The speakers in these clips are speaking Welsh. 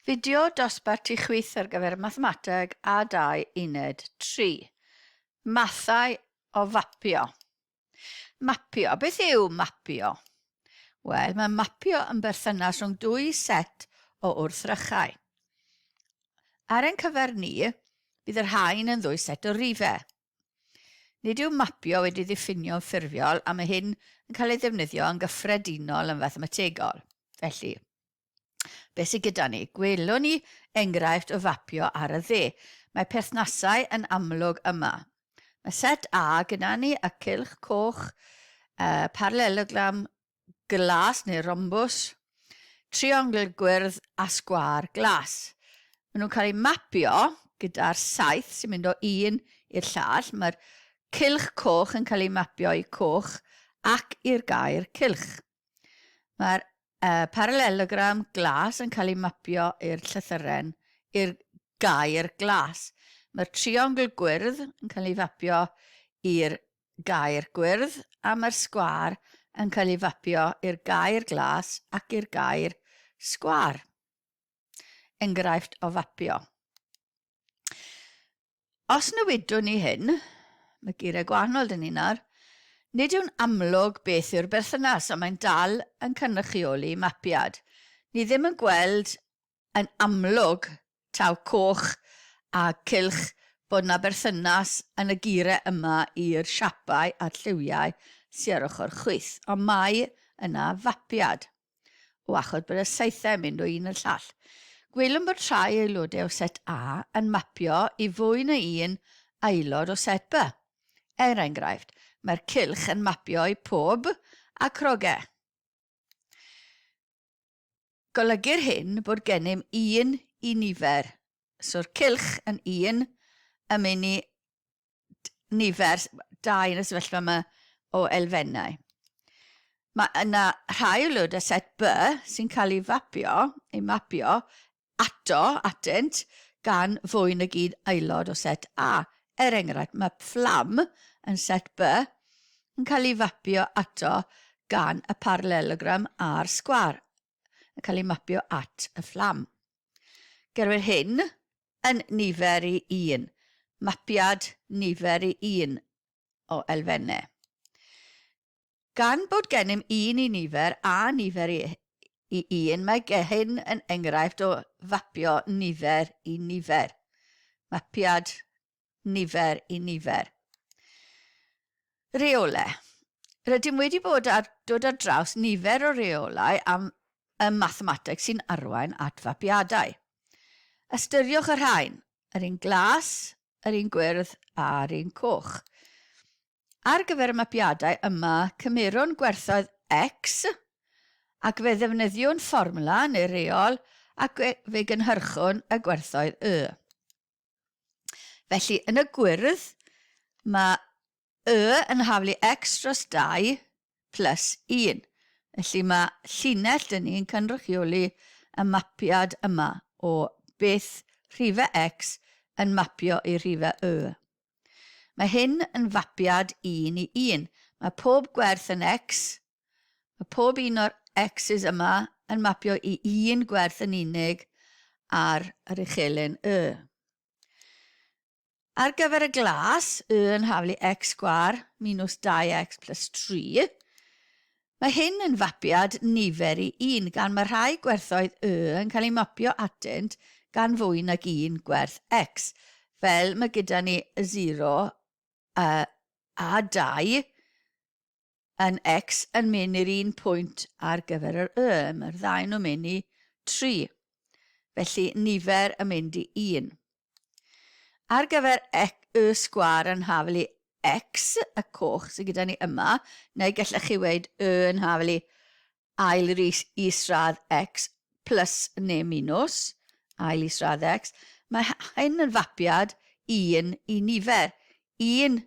Fideo dosbarth i chwith ar gyfer Mathemateg A2 Uned 3. Mathau o fapio. Mapio. Beth yw mapio? Wel, mae mapio yn berthynas rhwng dwy set o wrthrychau. Ar ein cyfer ni, bydd y rhain yn ddwy set o rifau. Nid yw mapio wedi ddiffinio'n ffurfiol a mae hyn yn cael ei ddefnyddio yn gyffredinol yn fathemategol. Felly, beth sydd gyda ni? Gwelwn ni enghraifft o fapio ar y dde. Mae perthnasau yn amlwg yma. Mae set A gyda ni y cylch coch, uh, parallelogram glas neu rombws, triongl gwyrdd a sgwâr glas. Maen nhw'n cael eu mapio gyda'r saeth sy'n mynd o un i'r llall. Mae'r cylch coch yn cael ei mapio i coch ac i'r gair cylch. Mae'r uh, parallelogram glas yn cael ei mapio i'r llythyren, i'r gair glas. Mae'r triongl gwyrdd yn cael ei fapio i'r gair gwyrdd a mae'r sgwâr yn cael ei fapio i'r gair glas ac i'r gair sgwâr. Enghraifft o fapio. Os newidwn ni hyn, mae geiriau gwahanol dyn ni nawr, nid yw'n amlwg beth yw'r berthynas, ond mae'n dal yn cynrychioli mapiad. Ni ddim yn gweld yn amlwg taw coch a cylch bod 'na berthynas yn y gire yma i'r siapau a'r lliwiau sy ar ochr chwith, ond mae yna fapiad o achos bod y saethau yn mynd o un i'r llall. Gwelwn bod rhai aelodau o set A yn mapio i fwy na un aelod o set B. Er enghraifft, mae'r cylch yn mapio i pob a croge. Golygir hyn bod gennym un i nifer, so'r cylch yn un yn mynd i nifer, dau yn y sefyllfa yma o elfennau. Mae yna rhai aelodau set B sy'n cael ei fapio, ei mapio ato, atynt, gan fwy nag un aelod o set A. Er enghraifft, mae fflam yn set B yn cael ei fapio ato gan y paralelogram a'r sgwâr, yn cael ei mapio at y fflam. Gerwir hyn yn nifer i un, mapiad nifer i un o elfennau. Gan bod gennym un i nifer a nifer i, i un, mae hyn yn enghraifft o fapio nifer i nifer. Mapiad nifer i nifer. Rheolau. Rydym wedi bod ar, dod ar draws nifer o reolau am y mathemateg sy'n arwain at fapiadau. Ystyriwch y rhain, yr un glas, yr un gwyrdd a'r un coch. Ar gyfer y mapiadau yma, cymerwn gwerthoedd x ac fe ddefnyddiwn fformwla neu reol ac fe gynhyrchwn y gwerthoedd y. Felly, yn y gwyrdd, mae y yn haflu x dros 2 plus 1. Felly mae llinell dyn ni'n cynrychioli y mapiad yma o beth rhifau x yn mapio i rhifau y. Mae hyn yn fapiad un i un. Mae pob gwerth yn x, mae pob un o'r x's yma yn mapio i un gwerth yn unig ar yr uchelyn y. Ar gyfer y glas, y yn haflu x sgwâr minus 2x plus 3, mae hyn yn fapiad nifer i un, gan mae rhai gwerthoedd y yn cael eu mapio atynt gan fwy nag un gwerth x, fel mae gyda ni 0 a, a 2 yn x yn mynd i'r un pwynt ar gyfer yr y, mae'r ddau nhw'n mynd i 3. Felly nifer yn mynd i 1. Ar gyfer y sgwâr yn hafel i x, y coch sydd gyda ni yma, neu gallech chi weud y yn hafel i ail yr isradd x plus neu minus ail isradd x, mae hyn yn fapiad 1 i nifer. 1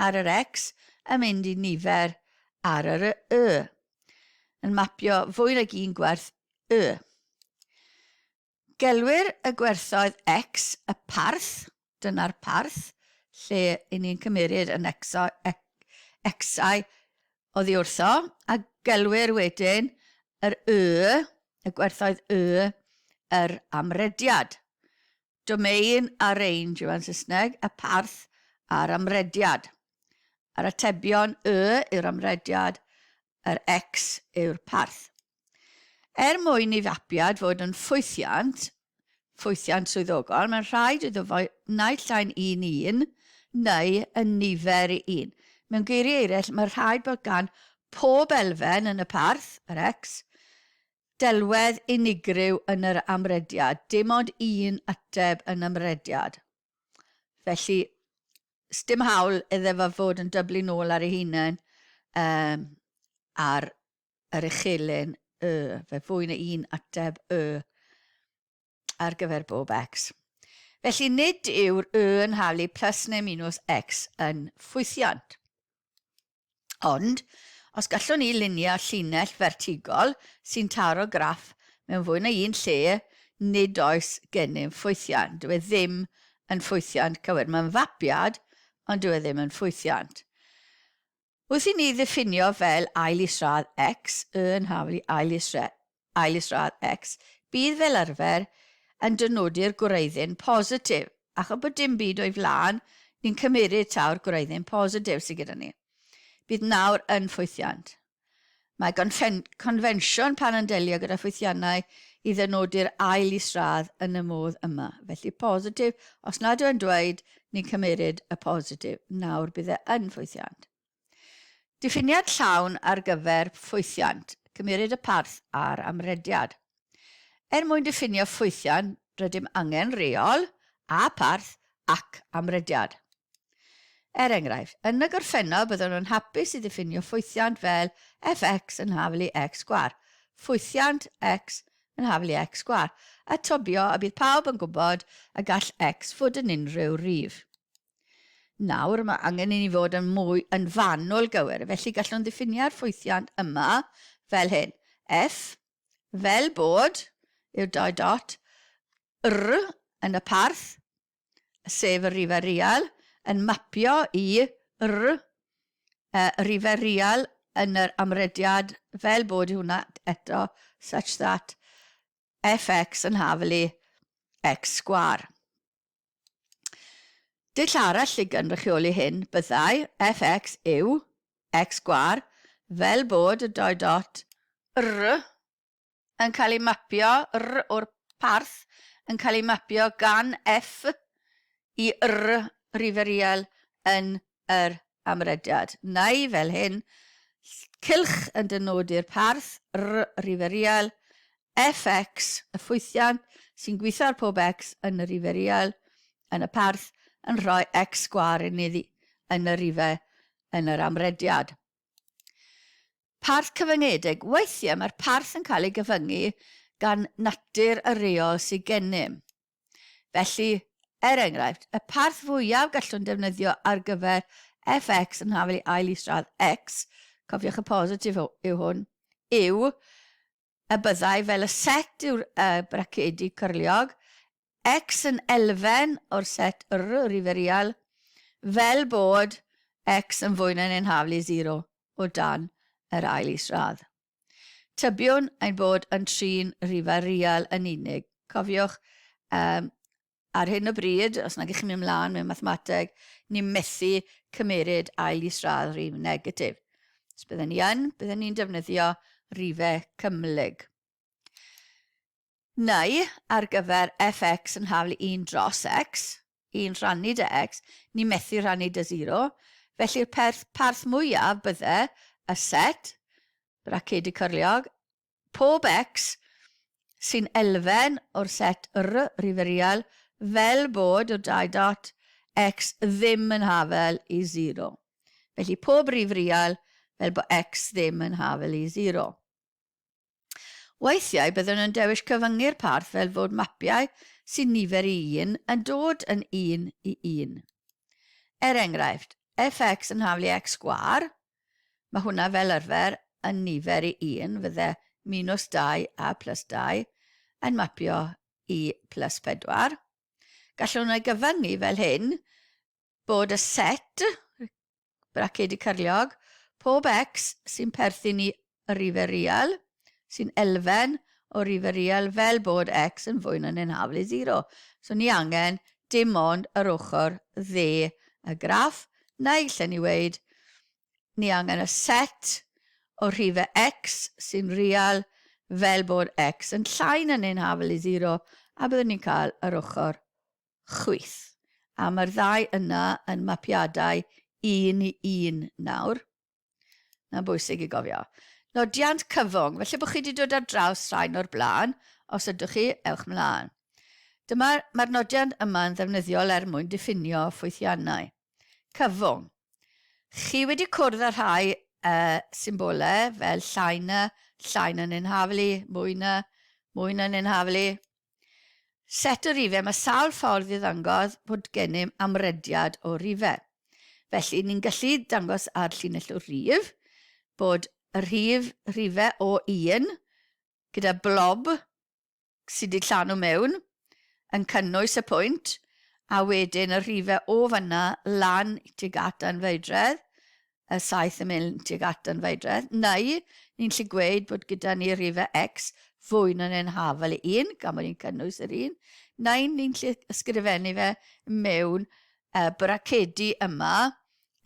ar yr x yn mynd i nifer ar yr y. Yn mapio fwy nag un gwerth y. Gelwir y gwerthoedd x y parth, dyna'r parth, lle i ni'n cymeryd yn xau oddi wrtho, a gelwir wedyn yr y, y gwerthoedd y, yr amrediad. Domain a range yw yn Saesneg, y parth a'r amrediad. Yr atebion y yw'r amrediad, yr x yw'r parth. Er mwyn i fapiad fod yn ffwythiant, ffwythiant swyddogol, mae'n rhaid iddo fo naill ai'n un un neu yn nifer i un. Mewn geiriau eraill, mae rhaid bod gan pob elfen yn y parth, yr x, delwedd unigryw yn yr amrediad, dim ond un ateb yn amrediad. Felly, sdim hawl iddo fo fod yn dyblu nôl ar ei hunain um, ar yr uchelyn y, fe fwy na un ateb y ar gyfer bob x. Felly nid yw'r y yn haflu plus neu minus x yn ffwythiant. Ond, os gallwn ni lunio llinell fertigol sy'n taro graff mewn fwy na un lle, nid oes gennym ffwythiant. Dyw e ddim yn ffwythiant cywir. Mae'n fapiad, ond dyw e ddim yn ffwythiant. Wrth i ni ddiffinio fel ail isradd x, y yn haflu ail ail isradd x, bydd fel arfer yn dynodi'r gwreiddyn positif. Achos bod dim byd o'i flaen, ni'n cymeryd taw'r gwreiddyn positif sydd gyda ni. Bydd nawr yn ffwythiant. Mae confensiwn pan yn delio gyda ffwythiannau i ddynodi'r ail isradd yn y modd yma. Felly positif, os nad yw'n dweud, ni'n cymeryd y positif. Nawr bydd e yn ffwythiant. Diffiniad llawn ar gyfer ffwythiant, cymeryd y parth a'r amrediad. Er mwyn diffinio ffwythiant, rydym angen rheol a parth ac amrediad. Er enghraifft, yn y gorffennol byddwn yn hapus i ddiffinio ffwythiant fel fx yn hafal i x sgwâr, ffwythiant x yn hafal i x sgwâr, a tybio y bydd pawb yn gwybod y gall x fod yn unrhyw rif. Nawr, mae angen i ni fod yn mwy yn fanwl gywir, felly gallwn ddiffinio'r ffwythiant yma fel hyn. F, fel bod, yw'r dau dot, R yn y parth, sef y rifau real, yn mapio i R, y rifau real yn yr amrediad fel bod hwnna eto such that fx yn haflu x sgwâr. Dull arall i gynrychioli hyn byddai fx yw x sgwâr fel bod y dou dot r yn cael ei mapio, r o'r parth, yn cael ei mapio gan f i r rif real yn yr amrediad. Neu fel hyn, cylch yn dynodi'r parth, r rif real, fx, y ffwythiant sy'n gweithio ar pob x yn y rif real, yn y parth, yn rhoi x sgwâr i ni yn y rifau yn yr amrediad. Parth cyfyngedig. Weithiau mae'r parth yn cael ei gyfyngu gan natur y reol sydd gennym. Felly, er enghraifft, y parth fwyaf gallwn defnyddio ar gyfer fx yn hafal i ail isradd x, cofiwch y positif yw hwn, yw y byddai fel y set yw'r uh, bracedi cyrliog, x yn elfen o'r set r, rif real, fel bod x yn fwy na neu'n hafal i 0 o dan yr ail isradd. Tybiwn ein bod yn trin rhifau real yn unig. Cofiwch, um, ar hyn o bryd, os nag ych chi'n mynd mlaen mewn mathemateg, ni methu cymeryd ail isradd rhif negatif. Os byddwn ni yn, byddwn ni'n defnyddio rhifau cymhlyg. Neu, ar gyfer fx yn haflu 1 dros x, 1 rhannu dy x, ni methu rhannu dy 0, felly'r perth, parth mwyaf bydde y set, bracedi cyrliog, pob x sy'n elfen o'r set r, rhif real, fel bod y dau dot x ddim yn hafel i 0. Felly pob rhif real fel bod x ddim yn hafel i 0. Weithiau byddwn yn dewis cyfyngu'r parth fel fod mapiau sy'n nifer i un yn dod yn un i un. Er enghraifft, fx yn haflu x sgwâr, mae hwnna fel arfer yn nifer i un, fydde minus 2 a plus 2 yn mapio i plus 4. Gallwn ei gyfyngu fel hyn bod y set, bracedi cyrliog, pob x sy'n perthyn i y rifau real, sy'n elfen o rifau real fel bod x yn fwy na neu'n hafal i 0. So ni angen dim ond yr ochr dde y graff, neu lle ni weid, ni angen y set o rhifau x sy'n real fel bod x yn llai na neu'n hafal i 0, a byddwn ni'n cael yr ochr chwith. A mae'r ddau yna yn mapiadau un i un nawr. Na'n bwysig i gofio. Nodiant cyfwng. Felly bod chi wedi dod ar draws rhain o'r blaen, os ydych chi, ewch mlaen. Dyma, mae'r nodiant yma'n ddefnyddiol er mwyn diffinio ffwythiannau. Cyfwng. Chi wedi cwrdd â rhai uh, symbolau fel llai na, llai na neu'n haflu, mwy na, mwy na neu'n haflu. Set o rifau, mae sawl ffordd i ddangos bod gennym amrediad o rifau. Felly, ni'n gallu dangos ar llinell o rif bod y rhif rhifau o 1 gyda blob sydd wedi llanw mewn yn cynnwys y pwynt, a wedyn y rhifau o fanna lan tuag at anfeidredd, y 7 yn mynd tuag at anfeidredd, neu ni'n lli gweud bod gyda ni rhifau x fwy na neu'n hafal i un, gan bod ni'n cynnwys yr un, neu ni'n lli ysgrifennu fe mewn uh, bracedi yma,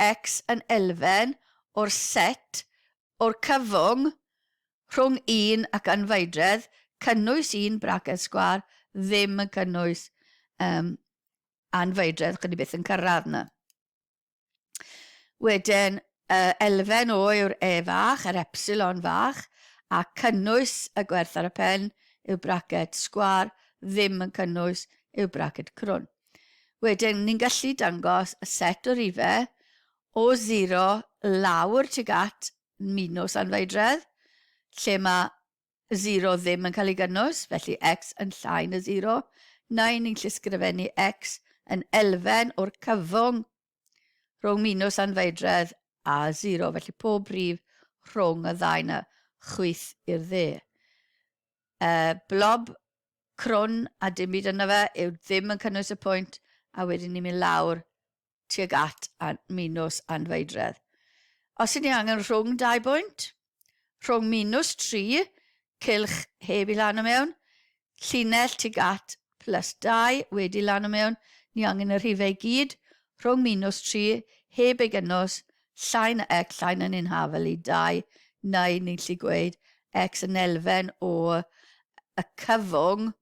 x yn elfen o'r set o'r cyfwng rhwng un ac anfeidredd, cynnwys un braced sgwâr, ddim yn cynnwys um, anfeidredd, chyn i byth yn cyrraedd yna. Wedyn, y elfen o yw'r e fach, yr epsilon fach, a cynnwys y gwerth ar y pen yw braced sgwâr, ddim yn cynnwys yw braced crwn. Wedyn, ni'n gallu dangos y set o rifau o 0 lawr tuag at minws anfeidredd, lle mae 0 ddim yn cael ei gynnwys, felly x yn llai na 0, neu ni'n gallu sgrifennu x yn elfen o'r cyfwng rhwng minws anfeidredd a 0, felly pob rhif rhwng y ddau na chwith i'r dde. Uh, blob crwn a dim byd yna fe yw ddim yn cynnwys y pwynt, a wedyn ni'n mynd lawr tuag at a minws anfeidredd. Os y'n ni angen rhwng dau bwynt, rhwng minws 3, cylch heb i lanw mewn, llinell tuag at plus 2 wedi lanw mewn, ni angen y rhifau i gyd, rhwng minws 3, heb ei gynnwys, llai na x, llai na ni'n hafel i 2, neu ni'n lli gweud x yn elfen o y cyfwng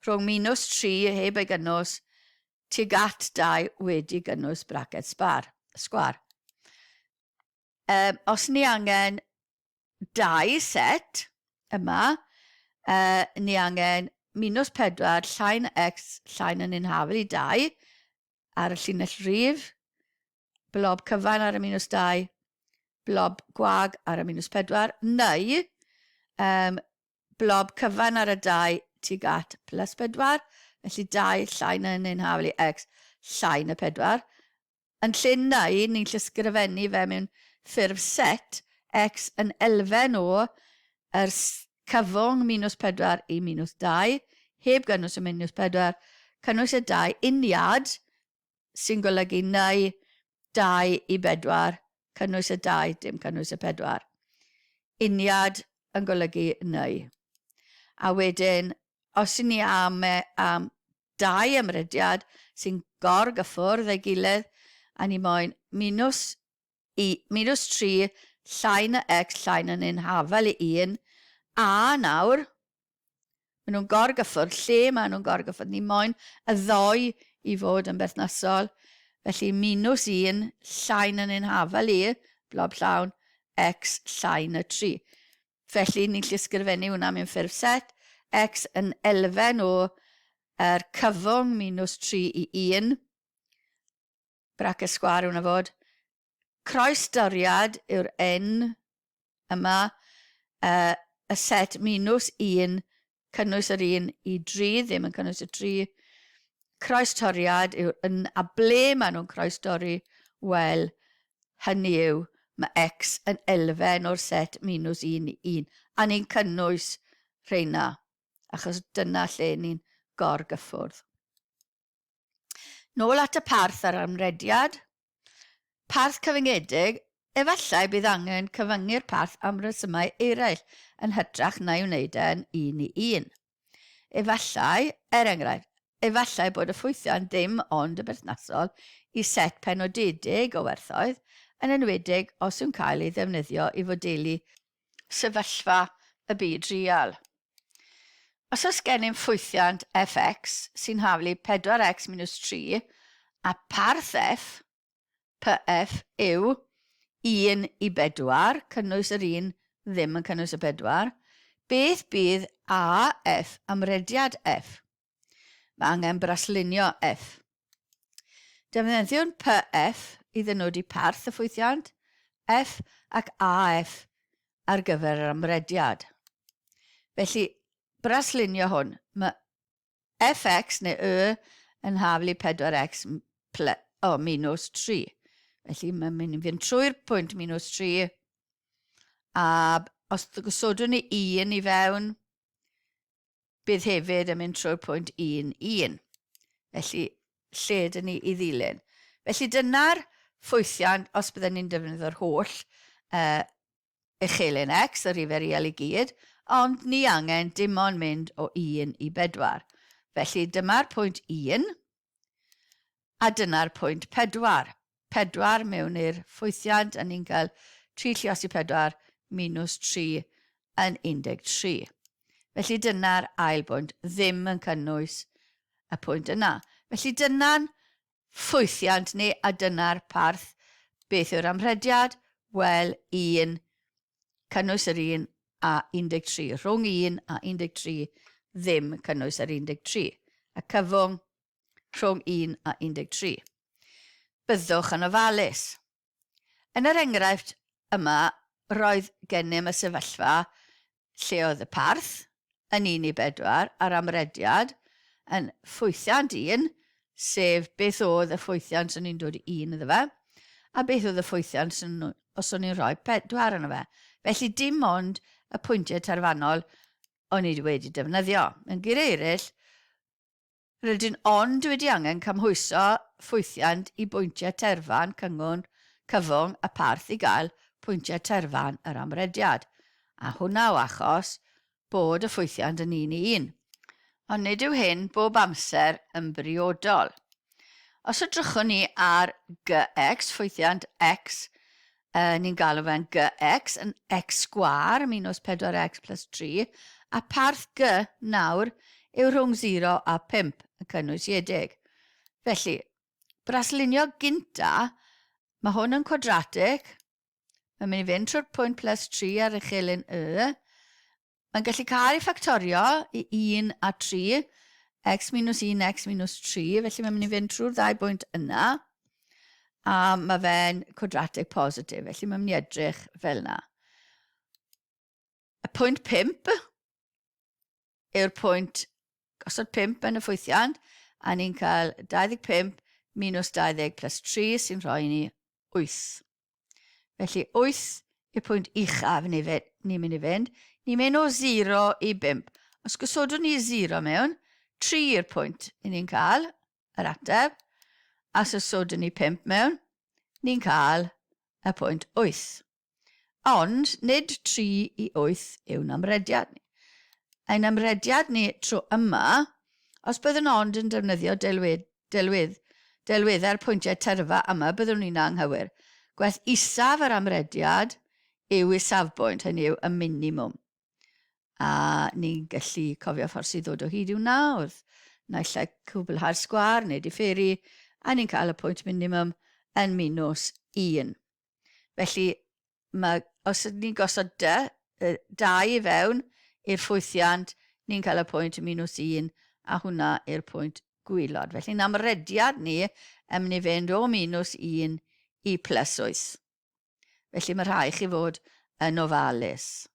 rhwng minws 3 heb ei gynnwys tuag at 2 wedi gynnwys braced sbar, sgwar. Um, os ni angen dau set yma, uh, ni angen minus 4 llai na x llai na ni'n hafel i 2 ar y llinell rif, blob cyfan ar y minus 2, blob gwag ar y minus 4, neu um, blob cyfan ar y 2 tuag at plus 4, felly 2 llai na neu'n hafel i x llai na 4. Yn lle neu, ni'n llysgrifennu fe mewn ffurf set x yn elfen o yr cyfwng minus 4 i minus 2, heb gynnwys y minus 4, cynnwys y 2 uniad sy'n golygu neu 2 i 4, cynnwys y 2, dim cynnwys y 4. Uniad yn golygu neu. A wedyn, os y'n ni am, e, am dau ymrediad sy'n gorgyffwrdd ei gilydd, a ni moyn minus, i, minus 3 llai na x llai na neu'n hafal i 1, a nawr, Maen nhw'n gorgyffwrdd. Lle maen nhw'n gorgyffwrdd? Ni moyn y ddoi i fod yn berthnasol. Felly minus 1 llai na neu'n hafal i, blob llawn, x llai na 3. Felly ni'n gallu ysgrifennu hwnna mewn ffurf set, x yn elfen o yr cyfwng minus 3 i 1, braced sgwâr hwnna fod, Croestoriad yw'r N yma, uh, y set minus 1, cynnwys yr 1 i 3, ddim yn cynnwys y 3. Croestoriad yw'r N, a ble maen nhw'n croestorri? Wel, hynny yw, mae x yn elfen o'r set minus 1 i 1, a ni'n cynnwys rheina, achos dyna lle ni'n gorgyffwrdd. Nôl at y parth a'r amrediad. Parth cyfyngedig, Efallai bydd angen cyfyngu'r parth am resymau eraill yn hytrach na'i wneud e'n un i un. Efallai, er enghraifft, efallai bod y ffwythiant ddim ond yn berthnasol i set penodedig o werthoedd, yn enwedig os yw'n cael ei ddefnyddio i fodelu sefyllfa y byd real. Os oes gennym ffwythiant fx sy'n haflu 4x minus 3 a parth f, PF yw 1 i 4, cynnwys yr 1 ddim yn cynnwys y 4, beth bydd AF amrediad F? Mae angen braslunio F. Defnyddiwn PF i ddynodi parth y ffwythiant, F ac AF ar gyfer yr amrediad. Felly, braslunio hwn, mae fx neu y yn haflu 4x ple, o, minus 3. Felly mae'n mynd i fynd trwy'r pwynt minus 3. A os gosodwn ni 1 i fewn, bydd hefyd yn mynd trwy'r pwynt 1, 1. Felly, lle dyn ni i ddilyn. Felly dyna'r ffwythiant os byddwn ni'n defnyddio'r holl uh, Echelin X, y rhifau real i gyd, ond ni angen dim ond mynd o 1 i 4. Felly dyma'r pwynt 1, a dyna'r pwynt 4. 4 mewn i'r ffwythiant, a ni'n cael 3 lliosi 4 minus 3 yn 13. Felly dyna'r ail bwynt, ddim yn cynnwys y pwynt yna. Felly dyna'n ffwythiant ni a dyna'r parth. Beth yw'r amrediad? Wel, 1, cynnwys yr 1 a 13. Rhwng 1 a 13, ddim cynnwys yr 13. Y cyfwng rhwng 1 a 13. Byddwch yn ofalus. Yn yr enghraifft yma, roedd gennym y sefyllfa lle oedd y parth yn 1 i 4 a'r amrediad yn ffwythiant 1, sef beth oedd y ffwythiant o'n i'n dod i 1 iddo fe, a beth oedd y ffwythiant os o'n i'n rhoi 4 yno fe. Felly dim ond y pwyntiau terfynol o'n i wedi defnyddio. Mewn geiriau eraill, Rydyn ond wedi angen cymhwyso ffwythiant i bwyntiau terfan cyngwn, cyfwng a pharth i gael pwyntiau terfan yr amrediad, a hwnna o achos bod y ffwythiant yn un i un. Ond nid yw hyn bob amser yn briodol. Os edrychwn ni ar gx, ffwythiant x, uh, ni'n galw fe'n gx, yn x sgwâr minus 4x plus 3, a parth g nawr yw rhwng 0 a 5 yn cynnwysiedig. Felly, braslunio gynta, mae hwn yn cwadratig, mae'n mynd i fynd trwy'r pwynt plus 3 ar uchelyn y, Mae'n gallu cael ei ffactorio i 1 a 3, x minus 1, x minus 3, felly mae'n mynd i fynd trwy'r ddau bwynt yna, a mae fe'n cwadratig positif, felly mae'n mynd i edrych fel yna. Y pwynt 5 yw'r pwynt gosod 5 yn y ffwythiant, a ni'n cael 25 minus 20 plus 3 sy'n rhoi ni 8. Felly 8 yw'r pwynt uchaf ni ni'n mynd i fynd. Ni'n mynd o 0 i 5. Os gosodwn ni 0 mewn, 3 yw'r pwynt i ni'n cael, yr ateb. A os gosodwn ni 5 mewn, ni'n cael y pwynt 8. Ond nid 3 i 8 yw'n amrediad ni. Ein amrediad ni tro yma, os byddwn ond yn defnyddio delwedd, delwedd, delweddau'r pwyntiau tyrfa yma, byddwn ni'n anghywir. Gwerth isaf yr amrediad yw isafbwynt, hynny yw y minimwm. A ni'n gallu cofio ffordd sydd ddod o hyd i'w na wrth naill ai cwblhau'r sgwâr neu diferu, a ni'n cael y pwynt minimwm yn minus 1. Felly, mae, os ydyn ni'n gosod dy, 2 i fewn i'r ffwythiant, ni'n cael y pwynt minus 1, a hwnna yw'r pwynt gwylod. Felly, amrediad ni yn mynd i fynd o minus 1 i plus 8. Felly, mae rhaid chi fod yn ofalus.